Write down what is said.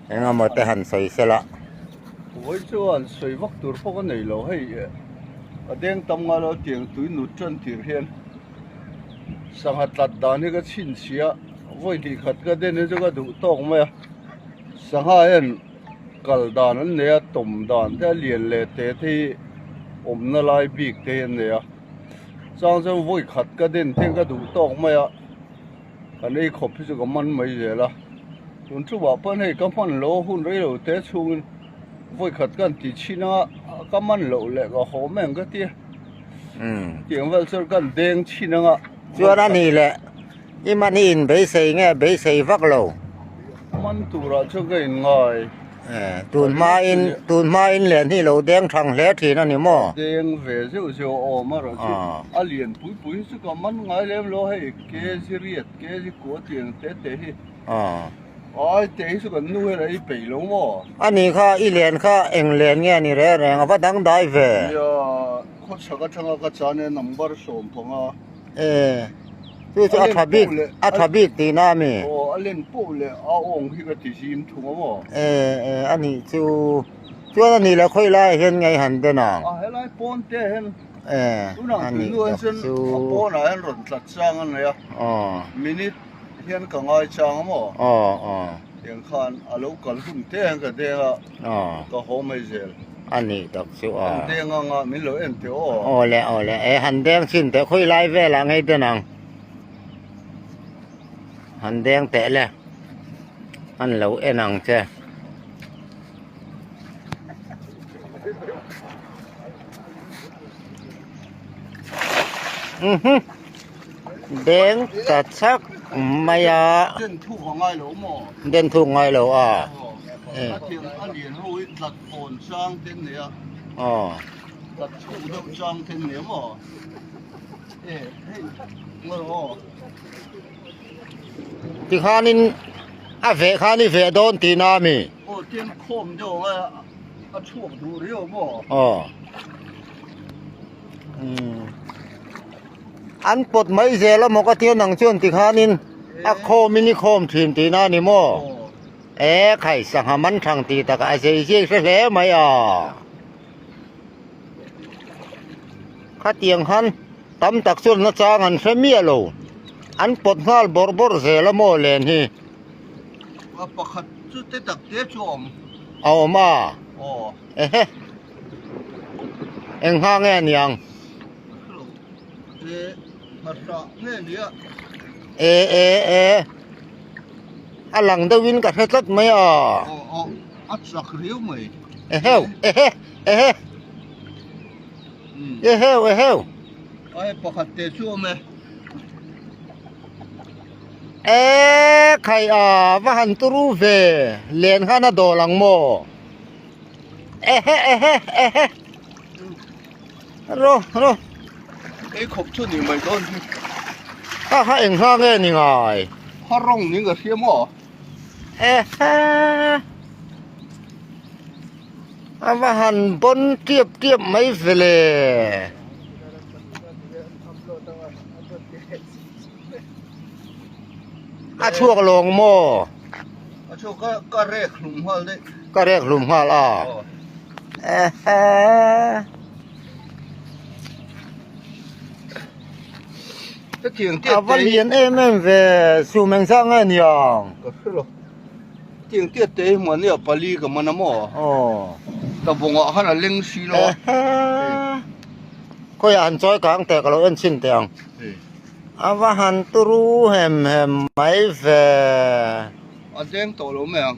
Engemaw te han sawi sela. Vawi chuan sawi vak tur pawh ka nei lo hei a deng tam ngai lo tiang tui nut tan tir hian sangha tlat dan hi ka chhinchhiah vawi hnih khat ka den hi chu ka duh tawk mai a sangha hian kal dan an nei a tawm dan te a lian leh te te hi awmna lai bik te hi an nei a chang chuan vawi khat ka den te hian ka duh tawk mai a. Kan ei khawp hi chu ka man mai zel a, tun chuvah pawn hei ka hman lo hun rei lo te chhungin vawi khat ka han ti chhin a, ka man loh leh ka haw mai ang ka ti a, tiang vel chuan ka han deng chhin anga. Chuan a nih leh i man hi in beisei nge beisei vak lo? Man turah chuan ka in ngai. Tun hmain tun hmain len hi lo deng thang hle thin a ni maw? Deng ve zeuh zeuh a awm a rawh chu a lian pui pui hi chu ka man ngai lem lo hei kg riat kg kua tiang te te hi ai te hi chu kan nu hian a ei peih lo maw? A nih kha i len kha eng len nge a ni reng reng a va dang dai ve. Nia khawchhak atanga ka chan e number 15. E chu chu a tha bik a tha bik tih na ami? Aw a len poh leh a awng hi ka ti zim thung a maw? E e a nih chu chuan a nih leh khawi lai ah hian nge i han den ang? A helai pawn te ah hian e tunah a nih tunu ah tak chuan chu a pawn ah hian rawn tlat chang a nei a aw minute hian ka ngai chang a maw? Aw aw tiang khan a lo kal hun te hian ka deng a. Aw. Ka haw mai zel. A nih tak chu aw. Han deng anga min lo en teh aw. Aw le aw le e han deng chin teh khawi lai velah ngei den ang. Han deng teh le. An lo en ang che. Mhm. Deng ta chak mai a. Den thuk a ngai lo maw? Den thuk ngai lo a. A thiam a lian ho hi tlat pawn chang te an nei a. Aw. Tlat chhuk deuh chang te an nei a maw? E hei ngaw aw. Tikhanin a veh khan i veh dawn tihna a mi? Aw tian khawm deuh ang a a chhuak duh riau maw? Aw. An pawt mai zel a maw ka tia nang chuan tikhanin a khawmin i khawm thin tihna a ni maw? E khai sangha man thang tih takah a zei zai hre hle mai a. Khatiang khan tam tak chuan nachang an hre miah lo. An pawt nghal bawrh bawrh zel a maw len hi. A pakhat chu te tak te chu a awm. A awm a. Aw. Ehe. Eng hma nge niang? E e e a lang deuhin ka hre tlat mai a. A chak riau mai. Eheu ehe ehe eheu eheu. Ai pakhat te chu awm e. E khai a va han turu ve len khan a dawl ang maw? Ehe ehe ehe ro ro ei khawp chu ni mai dawn hi ha ha eng hla nge ni ngai ha rawng ni ka hria maw ehe a va han bawn tiap tiap mai vele a chhuak lawng maw A chu ka ka rek hlum nghal daih. Ka rek hlum nghal a. Ehe. Hetiang tiat A va lian em em ve su meng zah nge niang. Ka hre lo. Hetiang tiat te hi hmuan nia pali ka man a maw. Aw. Ka bawngah khan a leng si lo a. Ehe. Khawiah han chawi kang teh ka lo en chhin teh ang. A va han turu hem hem mai ve. A deng tawh lo mai ang.